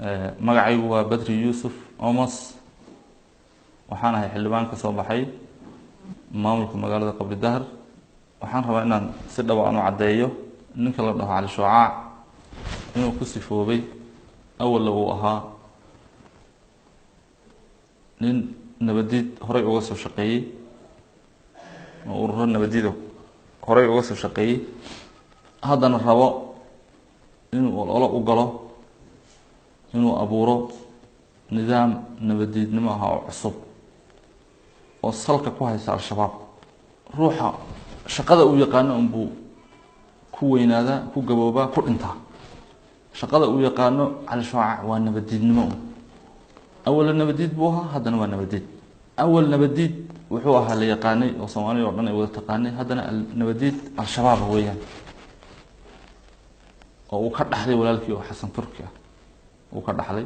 Magacaygu waa Badri Yuusuf Omos. Waxaan ahay xildhibaan ka soo baxay maamulka magaalada Qabri Dahar. Waxaan rabaa inaan si dhaba aan u caddeeyo ninka la dhaho Cali Shucaac inuu ku sifoobay awalna uu ahaa nin nabadiid horey uga soo shaqeeyey oo ururo nabadiida horey uga soo shaqeeyey, haddana rabo inuu ololo u galo inuu abuuro nidaam nabadiidnimo ah oo cusub oo salka ku haysa Al-Shabaab. Ruuxa shaqada uu yaqaano unbuu ku weynaadaa, ku gaboobaa, ku dhintaa. Shaqada uu yaqaano Cali Shucaac waa nabadiidnimo. Awalna nabadiid buu ahaa, haddana waa nabadiid. Awal nabadiid wuxuu ahaa la yaqaanay oo Soomaaliya oo dhan ay wada taqaanay, haddana nabadiid Al-Shabaab weeyaan oo uu ka dhaxlay walaalkii oo Xasan Turki ah uu ka dhaxlay.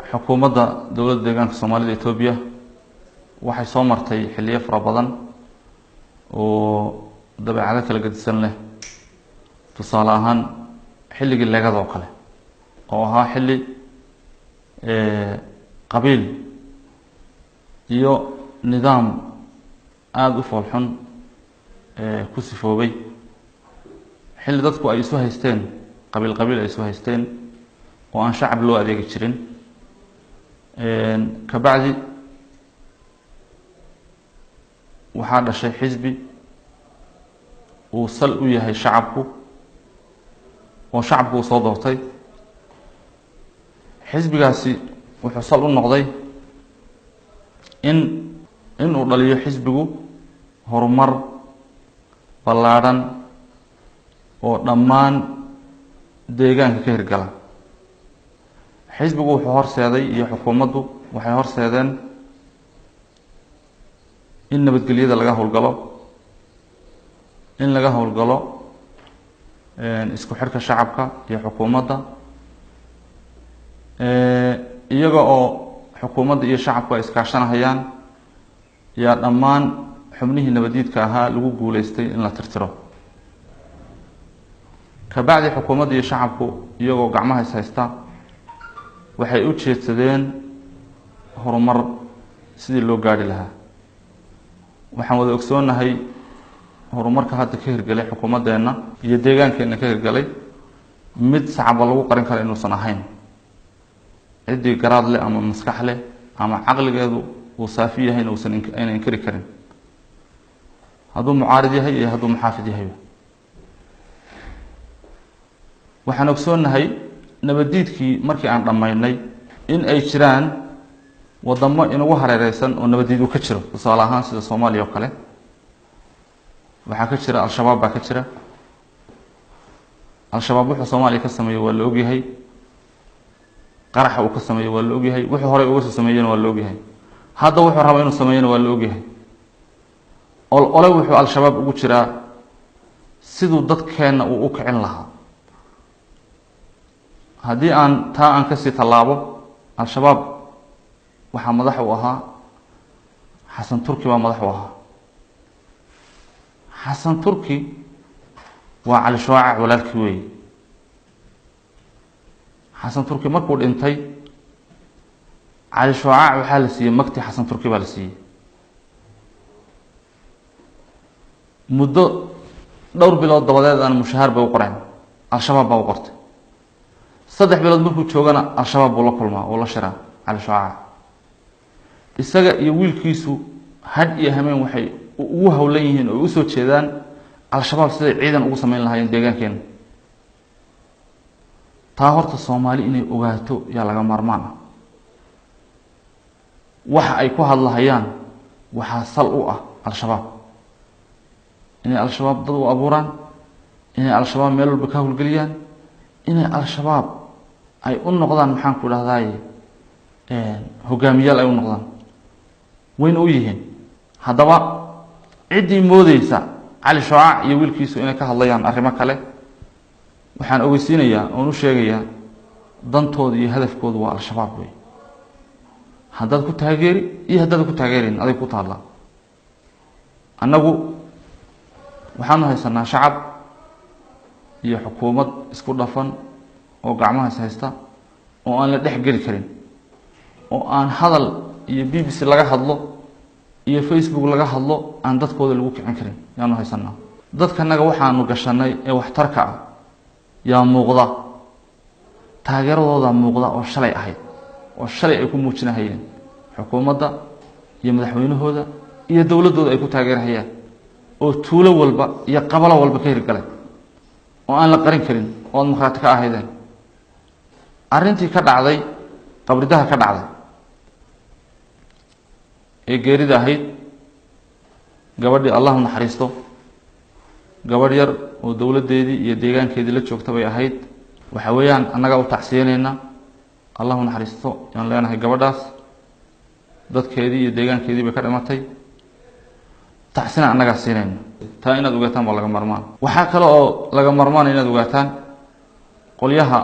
Xukuumadda dowladda deegaanka Soomaalida Etoobiya waxay soo martay xilliyo fara badan oo dabeecado kala gedisan leh. Tusaale ahaan xilligii leegada oo kale oo ahaa xilli qabiil iyo nidaam aada u foolxun ku sifoobay, xilli dadku ay isu haysteen qabiil qabiil ay isu haysteen oo aan shacab loo adeegi jirin. Kabacdi waxaa dhashay xisbi uu sal u yahay shacabku oo shacabku uu soo doortay. Xisbigaasi wuxuu sal u noqday in inuu dhaliyo xisbigu horumar ballaadhan oo dhammaan deegaanka ka hirgala. Xisbigu wuxuu horseeday iyo xukuumaddu waxay horseedeen in nabadgelyada laga howlgalo, in laga howlgalo isku xidhka shacabka iyo xukuumadda, iyaga oo xukuumadda iyo shacabku ay iskaashanahayaan yaa dhammaan xubnihii nabadiidka ahaa lagu guuleystay in la tirtiro. Kabacdi xukuumadda iyo shacabku iyagoo gacmaha is haysta waxay u jeedsadeen horumar sidii loo gaadhi lahaa. Waxaan wada ogsoonnahay horumarka hadda ka hirgelay xukuumaddeenna iyo deegaankeenna ka hirgelay mid sacaba lagu qarin kara inuusan ahayn. Ciddii garaad leh ama maskax leh ama caqligeedu uu saafi yahayna uusan ayna inkiri karin, hadduu mucaarid yahay iyo hadduu muxaafid yahayba. Waxaan ogsoonnahay nabadiidkii markii aan dhammaynay in ay jiraan wadamo inagu hareereysan oo nabadiid uu ka jiro. Tusaale ahaan sida Soomaaliya oo kale waxaa ka jira Al-Shabaab baa ka jira. Al-Shabaab wuxuu Soomaaliya ka sameeyey waa la ogyahay, qaraxa uu ka sameeyey waa la ogyahay, wuxuu horey uga soo sameeyena waa la ogyahay, hadda wuxuu raba inuu sameeyena waa la ogyahay. Ol ole wuxuu Al-Shabaab ugu jiraa siduu dadkeenna uu u kicin lahaa. Haddii aan taa aan kasii tallaabo, Al-Shabaab waxaa madax u ahaa Xasan Turki baa madax u ahaa. Xasan Turki waa Cali Shucaac walaalkii weeye. Xasan Turki markuu dhintay Cali Shucaac waxaa la siiyey magti Xasan Turki baa la siiyey. Muddo dhowr bilood dabadeed aan mushahaar bay u qoreen, Al-Shabaab baa u qortay. 3 bilood markuu joogana Al-Shabaab buu la kulmaa oo la shiraa Cali Shucaac. Isaga iyo wiilkiisu had iyo hameen waxay ugu howlan yihiin oo usoo jeedaan Al-Shabaab siday ciidan ugu sameyn lahaayeen deegaankeena. Taa horta Soomaali inay ogaato yaa laga maarmaan ah. Waxa ay ku hadlahayaan waxaa sal u ah Al-Shabaab, inay Al-Shabaab dad u abuuraan, inay Al-Shabaab meel walba ka howlgeliyaan, inay Al-Shabaab ay u noqdaan maxaan ku dhahdaye hogaamiyaal ay u noqdaan, wayna u yihiin. Haddaba ciddii moodeysa Cali Shucaac iyo wiilkiisu inay ka hadlayaan arrimo kale, waxaan ogeysiinayaa oon u sheegayaa dantooda iyo hadafkoodu waa Al-Shabaab wey. Haddaad ku taageeri iyo haddaad ku taageerin aday ku taallaa. Annagu waxaanu haysanaa shacab iyo xukuumad isku dhafan oo gacmahaas haysta oo aan la dhex geli karin, oo aan hadal iyo BBC laga hadlo iyo Facebook laga hadlo aan dadkooda lagu kicin karin yaanu haysanaa. Dadkanaga waxaanu gashanay ee waxtarka ah yaa muuqda, taageeradooda muuqda oo shalay ahayd, oo shalay ay ku muujinahayeen xukuumadda iyo madaxweynahooda iyo dowladdooda ay ku taageerahayaan, oo tuulo walba iyo qabalo walba ka hirgalay oo aan la qarin karin oo aad markhaati ka ahaydeen. Arrintii ka dhacday qabridaha ka dhacday ee geerida ahayd gabadhii, Allahu naxariisto, gabadh yar oo dowladdeedii iyo deegaankeedii la joogta bay ahayd. Waxa weeyaan annagaa u tacsiyeyneyna, Allahu naxariisto yaan leenahay gabadhaas, dadkeedii iyo deegaankeedii bay ka dhimatay, tacsina annagaa siinayna. Taa inaad ogaataan baa laga marmaan. Waxaa kale oo laga marmaana inaad ogaataan qolyaha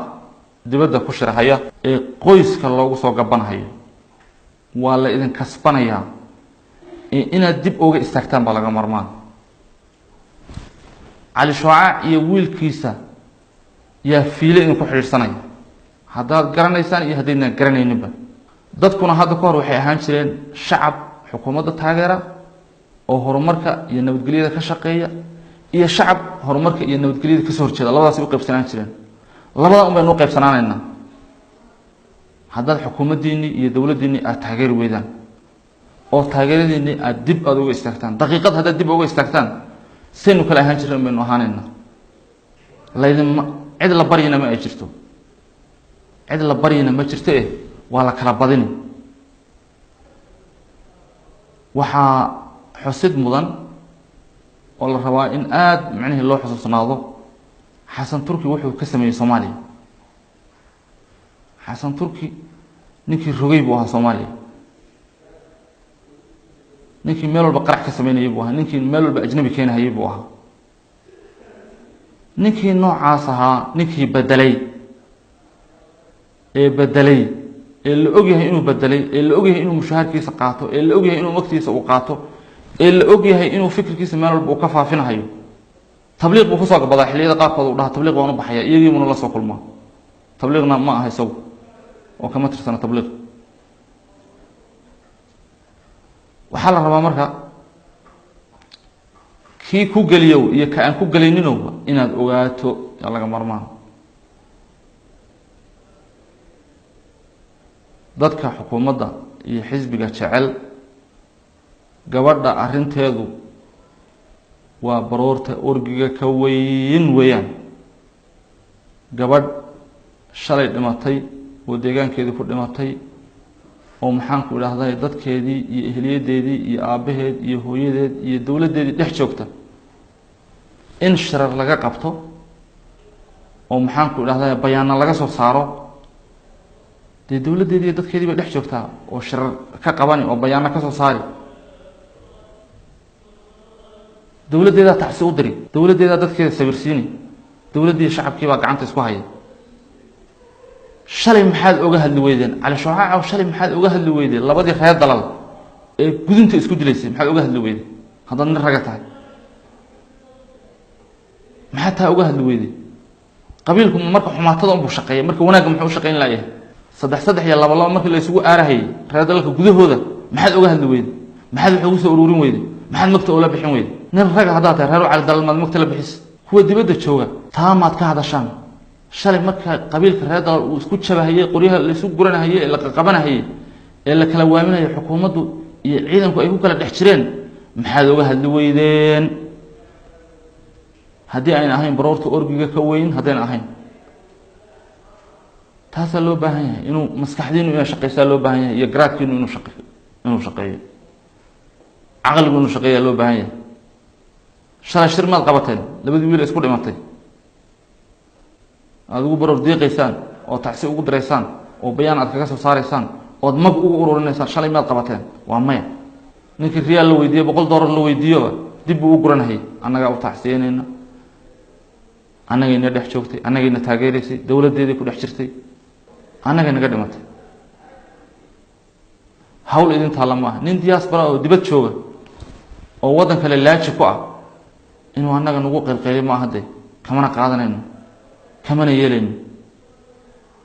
dibadda ku shirhaya ee qoyska loogu soo gabanhayo, waa la idin kasbanayaa ee inaad dib uga istaagtaan baa laga marmaan. Cali Shoocac iyo wiilkiisa yaa fiile idinku xidhiidhsanaya, haddaad garanaysaan iyo haddaydnaan garanayninba. Dadkuna hadda ka hor waxay ahaan jireen shacab xukuumadda taageera oo horumarka iyo nabadgelyada ka shaqeeya, iyo shacab horumarka iyo nabadgelyada kasoo horjeeda. Labadaasay u qaybsanaan jireen, labadaa un baynu u qaybsanaanaynaa haddaad xukuumaddiinii iyo dowladdiinii aada taageeri weydaan oo taageeradiinii aada dib aada uga istaagtaan. Daqiiqad haddaad dib uga istaagtaan, saynu kale ahaan jireen baynu ahaanaynaa. Laydinma cid la baryina ma ay jirto, cid la baryina ma jirto, waa la kala badini. Waxaa xusid mudan oo la rabaa in aada micnihii loo xusuusnaado Xasan Turki wuxuu ka sameeyey Soomaaliya. Xasan Turki ninkii rogay buu ahaa Soomaaliya, ninkii meel walba qarax ka sameynayay buu ahaa, ninkii meel walba ajnabi keenahayay buu ahaa. Ninkii noocaas ahaa, ninkii bedelay ee bedelay ee la ogyahay inuu bedelay, ee la ogyahay inuu mushaharkiisa qaato, ee la ogyahay inuu waqtigiisa uu qaato, ee la ogyahay inuu fikirkiisa meel walba uu ka faafinahayo, tabliiq buu kusoo gabadaa xilliyada qaarkood, uu dhaha tabliiq baan u baxaya, iyagiibuna la soo kulmaa. Tabliiqna ma aha isagu oo kama tirsana tabliiq. Waxaa la rabaa marka kii ku geliyow iyo ka aan ku gelayninowba inaad ogaato yaa laga marmaan. Dadka xukuumadda iyo xisbiga jecel, gabadha arrinteedu waa baroorta orgiga ka weyn weeyaan. Gabadh shalay dhimatay oo deegaankeedii ku dhimatay oo maxaanku idhaahday dadkeedii iyo ehliyadeedii iyo aabbaheed iyo hooyadeed iyo dowladdeedii dhex joogta, in shirar laga qabto oo maxaanku idhahday bayaana laga soo saaro, dee dowladdeedii iyo dadkeedii bay dhex joogtaa oo shirar ka qabani oo bayaana ka soo saari, dowladdeedaa tacsi u diri, dowladdeedaa dadkeeda sawirsiini, dowladdii shacabkii baa gacanta isku haya. Shalay maxaad oga hadli weydeen Cali Shoocacow? Shalay maxaad oga hadli weydeen labadii reer dalal ee gudunta isku dilaysay? Maxaad oga hadli weydeen haddaad nin raga tahay? Maxaad taa oga hadli weydeen? Qabiilku marka xumaatada unbuu shaqeeya, marka wanaagga muxuu u shaqeyn laayahay? Saddex saddex iyo laba laba markii la isugu aarahayay reer dalalka gudahooda maxaad oga hadli weyday? Maxaad wax ugu soo ururin weyday? Maxaad magta oola bixin weyday? Nin raga haddaad tahay, reer Cali Dalal maad magta la bixis? Kuwa dibadda jooga taa maad ka hadashaan? Shalay marka qabiilka reer dalal uu isku jabahayey, qoryaha la isu guranahayey ee la qaqabanahayey ee la kala waaminayay, xukuumaddu iyo ciidanku ay ku kala dhex jireen, maxaad oga hadli weydeen? Haddii ayna ahayn baroorta orgiga ka weyn, haddayna ahayn, taasaa loo baahan yahay. Inuu maskaxdiinu inay shaqeysaa loo baahan yahay, iyo garaadkiinu inuu shaqe inuu shaqeeyo, caqligu inuu shaqeeyaa loo baahan yahay. Shalay shir maad qabateen labadii wiil isku dhimatay aada ugu baroor diiqaysaan oo tacsi ugu diraysaan oo bayaan aad kaga soo saaraysaan ood mag ugu ururinaysaan? Shalay maad qabateen? Waa maya. Ninkii riyaal la weydiiyo, $100 la weydiiyoba dib buu u guranahayay. Annagaa u tacsiyeynayna, annagayna dhex joogtay, annagayna taageeraysay, dowladdeedii ku dhex jirtay, annagay naga dhimatay. Hawl idin taalla ma aha. Nin diaspora oo dibad jooga oo waddan kale laaji ku ah inuu annaga nagu qaylqayliyo ma aha, dee kamana qaadanayno, kamana yeelayno.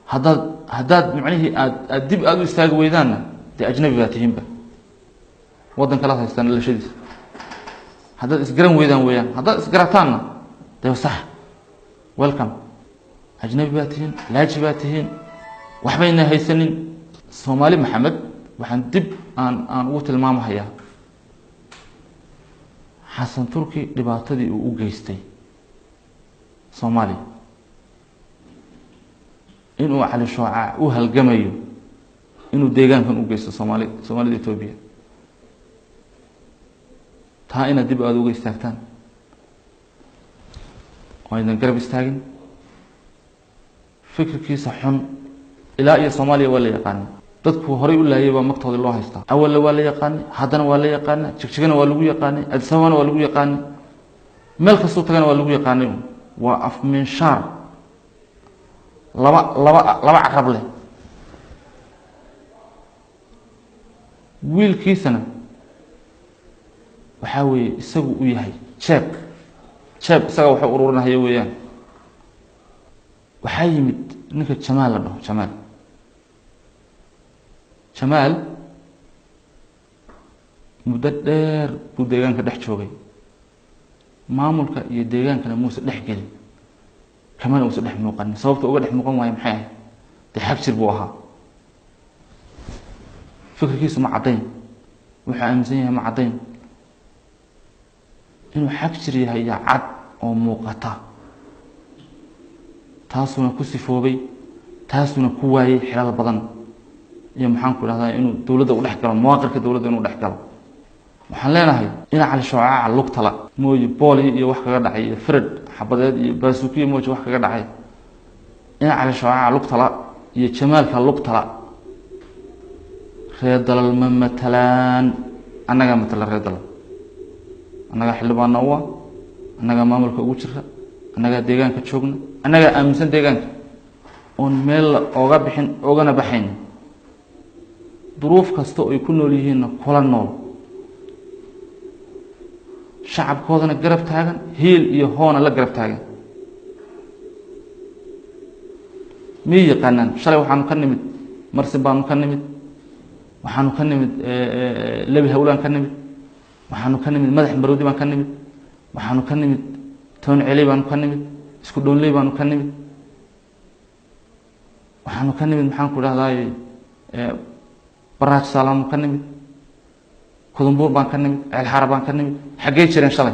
Haddaad macnihii aad dib aada u istaagi weydaanna, dee ajnabi baa tihiinba, waddan kalaad haystaan dhalashadiisa. Haddaad isgaran weydaan weeyaan, haddaad isgarataanna dee sax, welcome. Ajnabi baa tihiin, laaji baa tihiin, waxbayna haysanin. Soomaali Maxamed waxaan dib aan ugu tilmaamahayaa Xasan Turki dhibaatadii uu u geystay Soomaaliya, inuu Cali Shoocaac u halgamayo inuu deegaankan u geysto Soomaali, Soomaalida Etoobiya. Taa inaad dib aada uga istaagtaan oo aydan garab istaagin fikirkiisa xun. Ilaa iyo Soomaaliya waa la yaqaanay, dadku horay u laayay baa magtoodii loo haystaa. Awalna waa la yaqaanay, haddana waa la yaqaanay, Jigjigana waa lagu yaqaanay, Addis Ababana waa lagu yaqaanay, meel kastuu tagana waa lagu yaqaanay. Waa afminshaar laba carab leh. Wiilkiisana waxaa weeye isagu u yahay jeeb jeeb, isaga waxu ururinahaya weeyaan. Waxaa yimid ninka Jamaal la dhaho, Jamaal. Jamaal muddo dheer buu deegaanka dhex joogay, maamulka iyo deegaankana muuse dhex gelin, kamana uusa dhex muuqanin. Sababta uga dhex muuqan waayo maxay ahayd? Dee xag jir buu ahaa, fikirkiisu ma caddayn, wuxuu aaminsan yahay ma caddayn. Inuu xag jir yahay yaa cad oo muuqata, taasuna ku sifoobay, taasuna ku waayey xilal badan iyo maxaan ku idhahdaa inuu dowladda u dhex galo, mawaaqirka dowladda inuu dhex galo. Waxaan leenahay ina Cali Shoocaaca lugtala mooye, booli iyo wax kaga dhacay iyo fared xabadeed iyo baasuukiya mooje wax kaga dhacay. Ina Cali Shoocaaca lugtala iyo Jamaalka lugtala reer Dalal ma matalaan, annagaa matala reer Dalal, annagaa xildhibaana u ah, annagaa maamulka ugu jira, annagaa deegaanka joogna, annagaa aaminsan deegaanka oon meel ooga bixin oogana baxayn, duruuf kasta oo ay ku nool yihiinna kula nool, shacabkoodana garab taagan, hiil iyo hoona la garab taagan. Miyay yaqaanaan? Shalay waxaanu ka nimid Marsin baanu ka nimid, waxaanu ka nimid Lebi Hawlaan ka nimid, waxaanu ka nimid Madax Maroodi baan ka nimid, waxaanu ka nimid Toon Celey baanu ka nimid, Isku Dhoonley baanu ka nimid, waxaanu ka nimid maxaan ku idhahdaay Baraaj Saalaanu ka nimid, Kudumbuur baan ka nimid, Ceelxaara baan ka nimid. Xaggey jireen shalay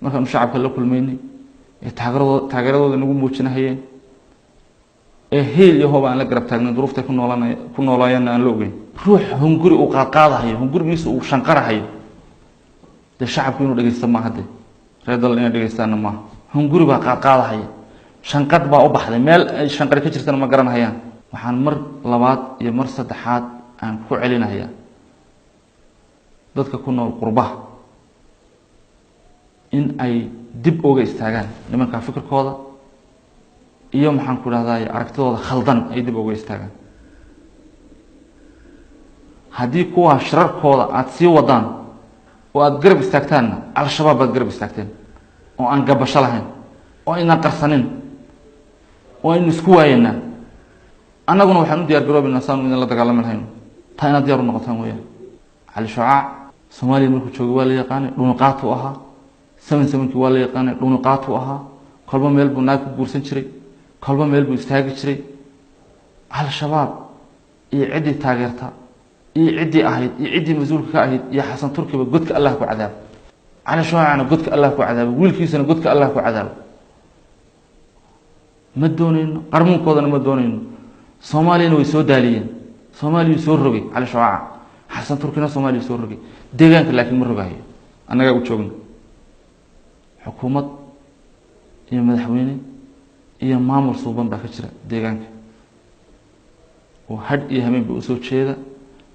markaanu shacabka la kulmaynay ee taageeradooda nagu muujinahayeen ee hiil iyo hooba aan la garab taagnayn, duruuftay ku noolanay ku noolaayeenna aan la ogeyn? Ruux hunguri uu qaadqaadahayo, hungurigiisa uu shanqarahayo, dee shacabku inuu dhegeysto maaha, dee reer Dalal inay dhegeystaanna maaha. Hunguri baa qaadqaadahaya, shanqadh baa u baxday, meel ay shanqari ka jirtana ma garanhayaan. Waxaan mar labaad iyo mar saddexaad aan ku celinahayaa dadka ku nool qurbaha in ay dib uga istaagaan nimankaa fikirkooda iyo maxaan ku idhahday aragtidooda khaldan, ay dib uga istaagaan. Haddii kuwaa shirarkooda aada sii wadaan oo aada garab istaagtaanna, Al-Shabaab baad garab istaagteen oo aan gabasho lahayn oo aynaan qarsanin oo aynu isku waayanaa. Annaguna waxaan u diyar garoobaynaa saanu idin la dagaalami lahayno. Taa inaad diyar u noqotaan weeyaan. Cali Shocaac Soomaaliya markuu joogay waa la yaqaanay, dhuuniqaatuu ahaa. 77-kii waa la yaqaanay, dhuuniqaatuu ahaa. Kolba meel buu naag ku guursan jiray, kolba meel buu istaagi jiray. Al-Shabaab iyo ciddii taageerta iyo ciddii ahayd iyo ciddii mas-uulka ka ahayd iyo Xasan Turkiba godka Allah ku cadaabo, Cali Shoocana godka Allah ku cadaabo, wiilkiisana godka Allah ku cadaabo. Ma dooneyno qarmuunkoodana, ma dooneyno. Soomaaliyana way soo daaliyeen, Soomaaliyuu soo rogay Cali Shoocaca, Xasan Turkina Soomaaliya soo rogay deegaanka, laakiin ma rogahayo, annagaa u joogna. Xukuumad iyo madaxweyne iyo maamul suuban baa ka jira deegaanka oo hadh iyo hameenba usoo jeeda,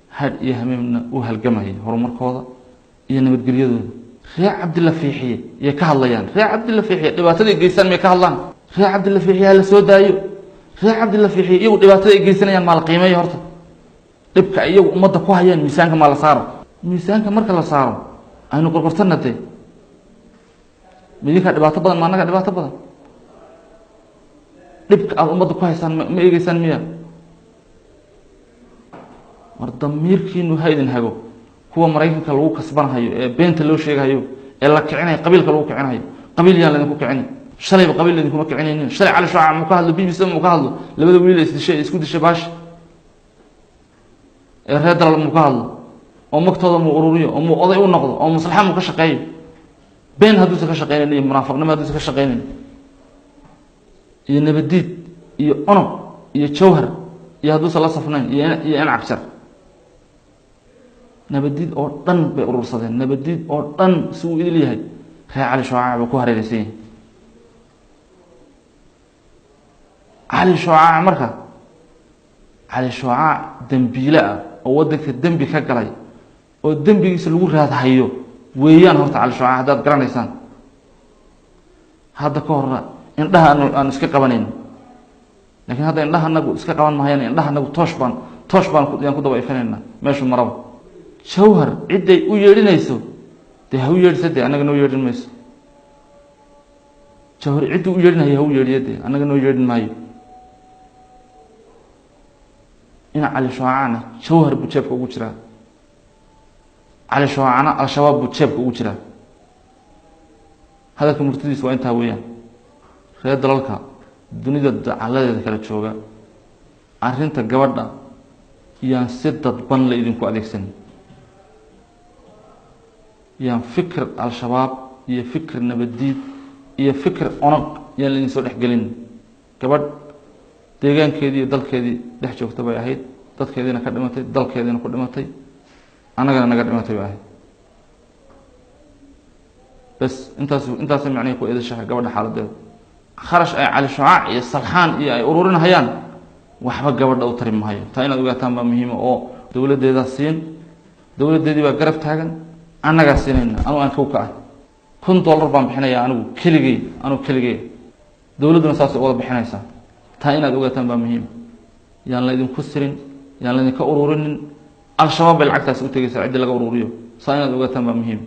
hadh iyo hameenna u halgamaya horumarkooda iyo nabadgelyadooda. Reer Cabdilla Fiixiye yay ka hadlayaan? Reer Cabdilla Fiixiye dhibaatada ay geystaan may ka hadlaan? Reer Cabdilla Fiixiye hala soo daayo. Reer Cabdilla Fiixiye iyagu dhibaatada ay geysanayaan maa la qiimeeyo horta? Dhibka iyagu ummadda ku hayaan miisaanka maa la saaro? Miisaanka marka la saaro aynu qorqortana. Dee midinkaa dhibaato badan, ma annaga dhibaato badan? Dhibka aada ummadda ku haysaan ma eegeysaan miya? War damiirkiinu ha idin hago. Kuwa Maraykanka lagu kasbanhayo ee beenta loo sheegahayo ee la kicinayo, qabiilka lagu kicinayo, qabiil yaan laydinku kicinin. Shalayba qabiil laydinkuma kicinaynin. Shalay Cali Shucaac muu ka hadlo? BBC muu ka hadlo? Labada wiil isdishay, isku dishay baash ee reer Dalal muu ka hadlo? Oo magtooda muu ururiyo? Oo muu oday u noqdo? Oo maslaxa muu ka shaqeeyo? Been hadduusan ka shaqeynayn iyo munaafiqnimo hadduusan ka shaqeynayn iyo Nabadiid iyo Onog iyo Jawhar iyo hadduusan la safnayn iyo Encagjar, Nabadiid oo dhan bay urursadeen. Nabadiid oo dhan si uu idil yahay reer Cali Shucaac buu ku hareereysan yahay. Cali Shucaac marka, Cali Shucaac dembiile ah oo waddanka dembi ka galay oo dembigiisa lagu raadhayo weeyaan. Horta Cali Shucaac haddaad garanaysaan, hadda ka horna indhaha aanu iska qabanayn, lakiin hadda indhaha anagu iska qaban mahayaan. Indhaha anagu toosh baan, toosh baan yaan ku daba ifinayna meeshuu maraba. Jawhar cidday u yeedhinayso dee ha u yeedhisa, dee annaga noo yeedhin mayso. Jawhar cidduu u yeedhinaya ha u yeedhiyo, dee annaga noo yeedhin maayo. Ina Cali Shucaacna Jawhar buu jeebka ugu jiraa, Cali Shucaacna Al-Shabaab buu jeebka ugu jiraa. Hadalka murtidiisa waa intaa weeyaan. Reer dalalka dunida dacaladeeda kala jooga, arrinta gabadha yaan si dadban la idinku adeegsanin, yaan fikir Al-Shabaab iyo fikir Nabaddiid iyo fikir Onog yaan la idin soo dhexgelin. Gabadh deegaankeedii iyo dalkeedii dhex joogta bay ahayd, dadkeediina ka dhimatay, dalkeediina ku dhimatay, annagana naga dhimatay bay ahayd. Bes intaas, intaasay macnihi ku eedashahay gabadha xaaladeeda. Kharash ay Cali Shucaac iyo Salxaan iyo ay ururinhayaan waxba gabadha u tari maayo. Taa inaad ogaataan baa muhiima. Oo dowladdeedaa siin, dowladdeedii baa garab taagan, annagaa siinayna. Anugu aan kow ka ah $1000 baan bixinayaa anigu keligey, anugu keligey, dowladduna saasay wada bixinaysaa. Taa inaad ogaataan baa muhiim. Yaan la idinku sirin, yaan laydinka ururinin. Al-Shabaab bay lacagtaasi u tegeysaa ciddii laga ururiyo. Saa inaad ogaataan baa muhiim.